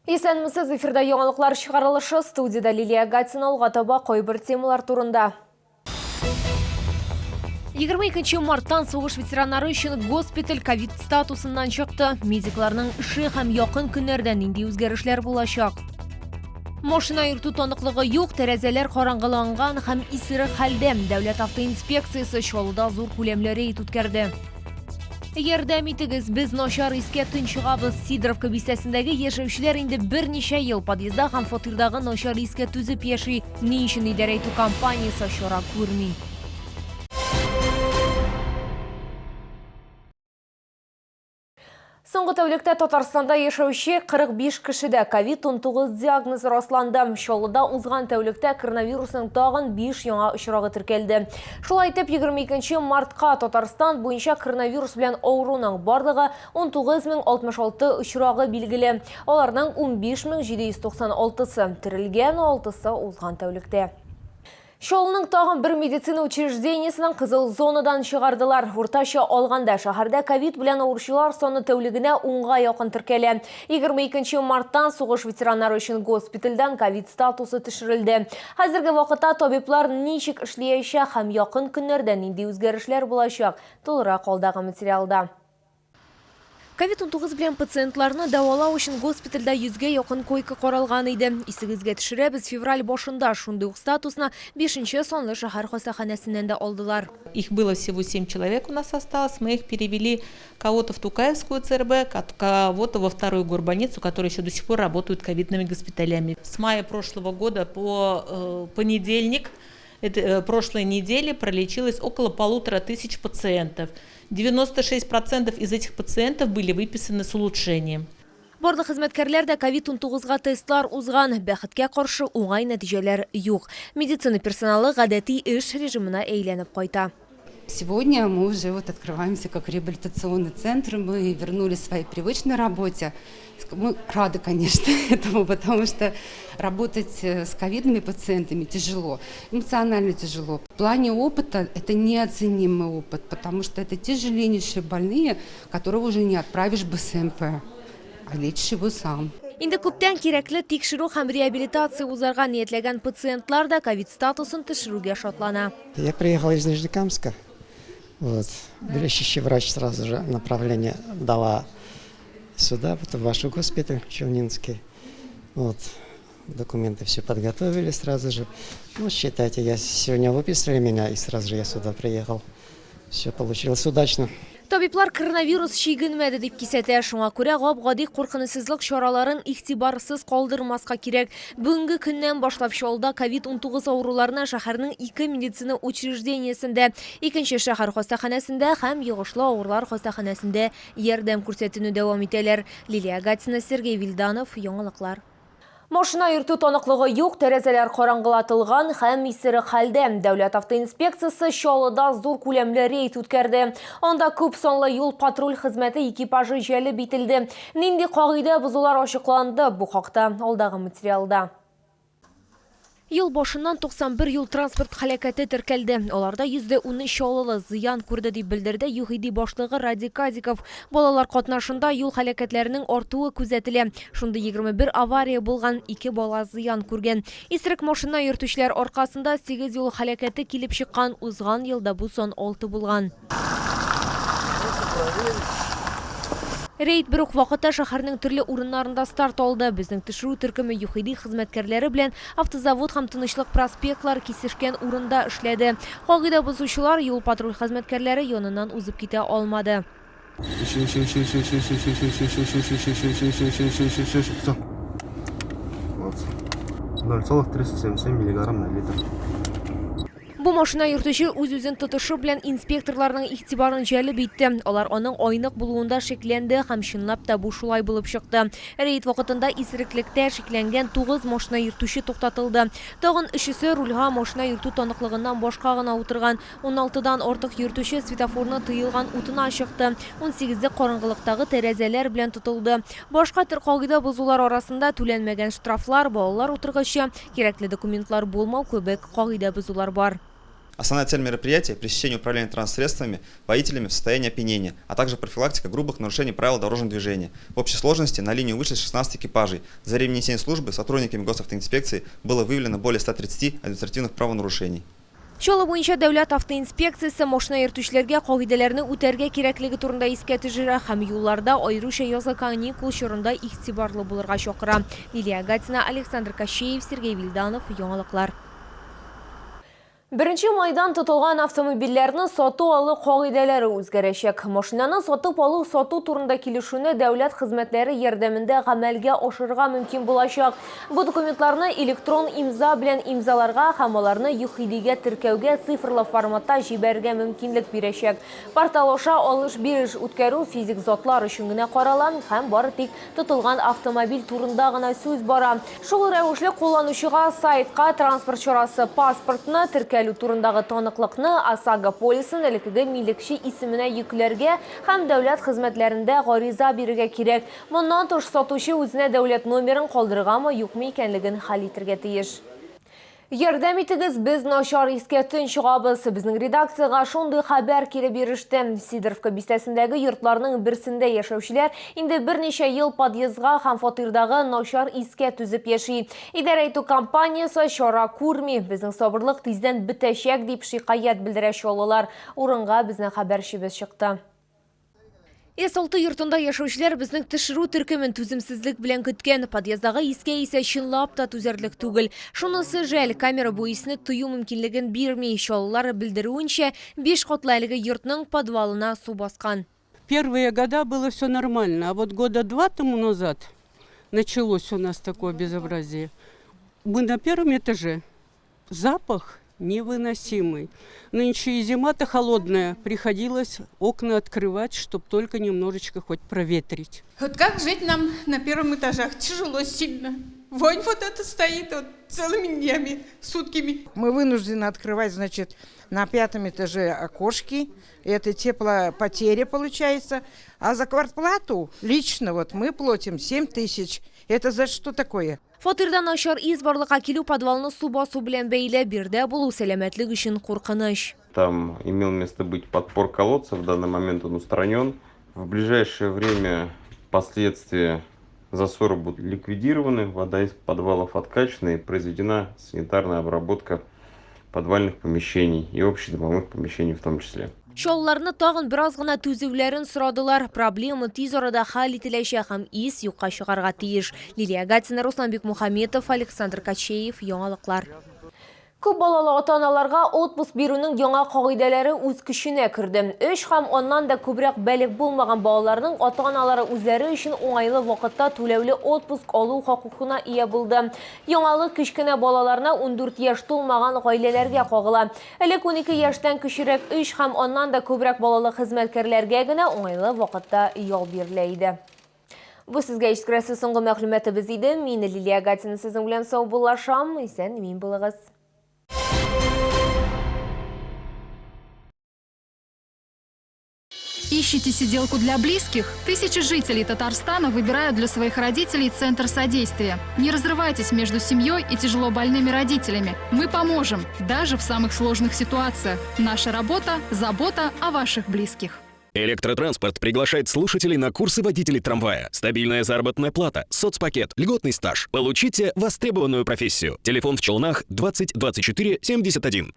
Исәнмесез, эфирда яңалыклар чыгарылышы, студиядә Лилия Гатина, алга таба кайбер темалар турында. 22 марттан сугыш ветераннары өчен госпиталь ковид статусыннан чыкты. Медикларның эше һәм якын көннәрдә нинди үзгәрешләр булачак? Машина йөртү таныклыгы юк, тәрәзәләр караңгыланган һәм исерек хәлдә. Дәүләт автоинспекциясе Чаллыда зур күләмле рейд үткәрде. Ярдәм итегез, без начар искә тончыгабыз. Сидоровка бистәсендәге яшәүчеләр инде берничә ел подъездда һәм фатирдагы начар искә түзеп яши. Ни өчен идарә итү компаниясе чара күрми? Соңгы тәүлектә Татарстанда яшәүче 45 кешедә ковид-19 диагнозы расланды. Чаллыда узган тәүлектә коронавирусның тагын 5 яңа очрагы теркәлде. Шулай итеп, 22 мартка Татарстан буенча коронавирус белән авыруның барлыгы 19066 очрагы билгеле. Аларның 15796-сы терелгән, 6-сы узган тәүлектә. Чаллының тагын бер медицина учреждениесенең кызыл зонадан чыгардылар. Уртача алганда, шәһәрдә ковид белән авыручылар саны тәүлегенә унга якын теркәлә. 22 марттан сугыш ветераннары өчен госпитальдән ковид статусы төшерелде. Хәзерге вакытта табиблар ничек эшлиячәк һәм якын көннәрдә нинди үзгәрешләр булачак, тулырак алдагы материалда. Ковид-19 белән пациентларны дәвалау өчен госпитальдә йөзгә якын койка каралган иде. Исегезгә төшерәбез, февраль башында шундый ук статусны бишенче санлы шәһәр хастаханәсеннән дә алдылар. Их было всего семь человек у нас осталось, мы их перевели кого-то в Тукаевскую ЦРБ, кого-то во вторую горбольницу, которые еще до сих пор работают ковидными госпиталями. С мая прошлого года по понедельник прошлой недели пролечилось около 1500 пациентов. 96% из этих пациентов были выписаны с улучшением. Барлык хезмәткәрләр дә ковид-19 га тестлар узган. Бәхеткә каршы, уңай нәтиҗәләр юк. Медицина персоналы гадәти эш режимына әйләнеп кайта. Сегодня мы уже вот открываемся как реабилитационный центр, мы вернулись к своей привычной работе. Мы рады, конечно, этому, потому что работать с ковидными пациентами тяжело, эмоционально тяжело. В плане опыта это неоценимый опыт, потому что это тяжелейшие больные, которого уже не отправишь в БСМП, а лечишь его сам. Инде күптән кирәкле тикшерү һәм реабилитация узарга ниятләгән пациентлар да ковид статусын төшерүгә шатлана. Я приехал из Нижнекамска. Вот. Лечащий врач сразу же направление дала сюда, вот в ваш госпиталь Челнинский. Вот. Документы все подготовили сразу же. Ну, считайте, я сегодня выписали меня, и сразу же я сюда приехал. Все получилось удачно. Табиблар коронавирус чигенмәде дип кисәтә. Шуңа күрә гап-гади куркынычсызлык чараларын игътибарсыз калдырмаска кирәк. Бүгенге көннән башлап Чаллыда ковид-19 авыруларына шәһәрнең ике медицина учреждениесендә, икенче шәһәр хастаханәсендә һәм йогышлы авырулар хастаханәсендә ярдәм күрсәтүне дәвам итәләр. Лилия Гатина, Сергей Вильданов, Яңалыклар. Машина йөртү таныклыгы юк, тәрәзәләр караңгылатылган һәм исерек хәлдә. Дәүләт автоинспекциясе Чаллыда зур күләмле рейд үткәрде. Анда күп санлы юл-патруль хезмәте экипажы җәлеп ителде. Нинди кагыйдә бозулар ачыкланды? Бу хакта алдагы материалда. Ел башыннан 91 юл-транспорт һәлакәте теркәлде. Аларда 13 чаллылы зыян күрде, дип белдерде ЮХИДИ башлыгы Радик Кадиков. Балалар катнашында юл һәлакәтләренең артуы күзәтелә. Шундый 21 авария булган, ике бала зыян күргән. Исерек машина йөртүчеләр аркасында сигез юл һәлакәте килеп чыккан, узган елда бу сан алты булган. Рейд бер үк вакытта шәһәрнең төрле урыннарында старт алды. Безнең төшерү төркеме ЮХИДИ хезмәткәрләре белән Автозавод һәм Тынычлык проспектлары кисешкән урында эшләде. Кагыйдә бозучылар юл-патруль хезмәткәрләре яныннан узып китә алмады. Еще, еще, еще, еще, еще, еще, еще, еще, еще, еще, еще, еще, еще, еще, еще, еще, еще, еще, еще, все. Вот. 0,377 миллиграмм на литр. Бу машина йөртүче үз-үзен тотышы белән инспекторларның игътибарын җәлеп итте. Алар аның айнык булуында шикләнде һәм чынлап та бу шулай булып чыкты. Рейд вакытында исереклектә шикләнгән тугыз машина йөртүче туктатылды. Тагын өчесе рульга машина йөртү таныклыгыннан башка гына утырган. Уналтыдан артык йөртүче светофорны тыелган утына чыкты. Унсигезе караңгылыктагы тәрәзәләр белән тотылды. Башка төр кагыйдә бозулар арасында түләнмәгән штрафлар, балалар утыргычы, кирәкле документлар булмау кебек кагыйдә бозулар бар. Основная цель мероприятия – пресечение управления транссредствами водителями в состоянии опьянения, а также профилактика грубых нарушений правил дорожного движения. В общей сложности на линию вышли 16 экипажей. За время несения службы сотрудниками госавтоинспекции было выявлено более 130 административных правонарушений. Чаллы буенча дәүләт автоинспекциясе машина йөртүчеләргә кагыйдәләрне үтәргә кирәклеге турында искә төшерә һәм юлларда аеруча язгы каникул чорында игътибарлы булырга чакыра. Лилия Гатина, Александр Кощеев, Сергей Вильданов, Яңалыклар. Беренче майдан тотылган автомобильләрне сату-алу кагыйдәләре үзгәрәчәк. Машинаны сатып алу-сату турында килешүне дәүләт хезмәтләре ярдәмендә гамәлгә ашырырга мөмкин булачак. Бу документларны электрон имза белән имзаларга һәм аларны ЮХИДИгә теркәүгә цифрлы форматта җибәрергә мөмкинлек бирәчәк. Портал аша алыш-биреш үткәрү физик затлар өчен генә карала һәм бары тик тотылган автомобиль турында гына сүз бара. Шул рәвешле кулланучыга сайтка транспорт чарасы паспортны, теркәлү турындагы таныклыкны, ОСАГО полисын элеккеге милекче исеменә йөкләргә һәм дәүләт хезмәтләрендә гариза бирергә кирәк. Моннан тыш, сатучы үзенә дәүләт номерын калдырыргамы, юкмы икәнлеген хәл итергә тиеш. Ярдәм итегез, без начар искә төн чыгабыз. Безнең редакциягә шундый хәбәр килеп иреште. Сидоровка бистәсендәге йортларның берсендә яшәүчеләр инде берничә ел подъездга һәм фатирдагы начар искә түзеп яши. Идарә итү компаниясе чара күрми. Безнең сабырлык тиздән бетәчәк, дип шикаять белдерә чаллылар. Урынга безнең хәбәрчебез чыкты. С-6 йортында яшәүчеләр безнең төшерү төркемен түземсезлек белән көткән. Подъезддагы искә исә чынлап та түзәрлек түгел. Шунысы жәл, камера бу исне тою мөмкинлеген бирми. Чаллылар белдерүенчә, биш катлы әлеге йортның подвалына су баскан. Первые года было все нормально, а вот года два тому назад началось у нас такое безобразие. Мы на первом этаже. Запах невыносимый. Нынче и зима-то холодная, приходилось окна открывать, чтобы только немножечко хоть проветрить. Вот как жить нам на первом этажах? Тяжело сильно. Вонь вот это стоит вот целыми днями, сутками. Мы вынуждены открывать, значит, на пятом этаже окошки. Это теплопотеря получается. А за квартплату лично вот мы платим 7 тысяч. Это за что такое? Фатирда начар ис барлыкка килү подвалны су басу белән бәйле. Биредә булу сәламәтлек өчен куркыныч. Там имел место быть подпор колодца, в данный момент он устранен. В ближайшее время последствия засора будут ликвидированы, вода из подвалов откачана и произведена санитарная обработка подвальных помещений и общедомовых помещений в том числе. Чаллыларны тагын бераз гына түзүләрен сорадылар. Проблема тиз арада хәл ителәчәк һәм ис юкка чыгарга тиеш. Лилия Гатина, Руслан Бикмухаметов, Александр Качеев, Яңалыклар. Күп балалы ата-аналарга отпуск бирүнең яңа кагыйдәләре үз көченә керде. Өч һәм аннан да күбрәк балигъ булмаган балаларның ата-аналары үзләре өчен уңайлы вакытта түләүле отпуск алу хокукына ия булды. Яңалык кечкенә балаларына 14 яшь тулмаган гаиләләргә кагыла. Элек 12 яшьтән кечерәк өч һәм аннан да күбрәк балалы хезмәткәрләргә генә уңайлы вакытта ял бирелә иде. Бу сезгә җиткерәсе соңгы мәгълүматыбыз иде. Мин Лилия Гатина сезнең белән саубуллашам. Исән-имин булыгыз. Ищете сиделку для близких? Тысячи жителей Татарстана выбирают для своих родителей Центр содействия. Не разрывайтесь между семьей и тяжело больными родителями. Мы поможем, даже в самых сложных ситуациях. Наша работа – забота о ваших близких. Электротранспорт приглашает слушателей на курсы водителей трамвая. Стабильная заработная плата, соцпакет, льготный стаж. Получите востребованную профессию. Телефон в Челнах 20 24 71.